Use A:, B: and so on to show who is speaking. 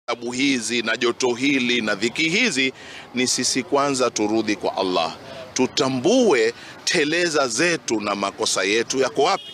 A: Tabu hizi na joto hili na dhiki hizi, ni sisi kwanza turudi kwa Allah, tutambue teleza zetu na makosa yetu yako wapi.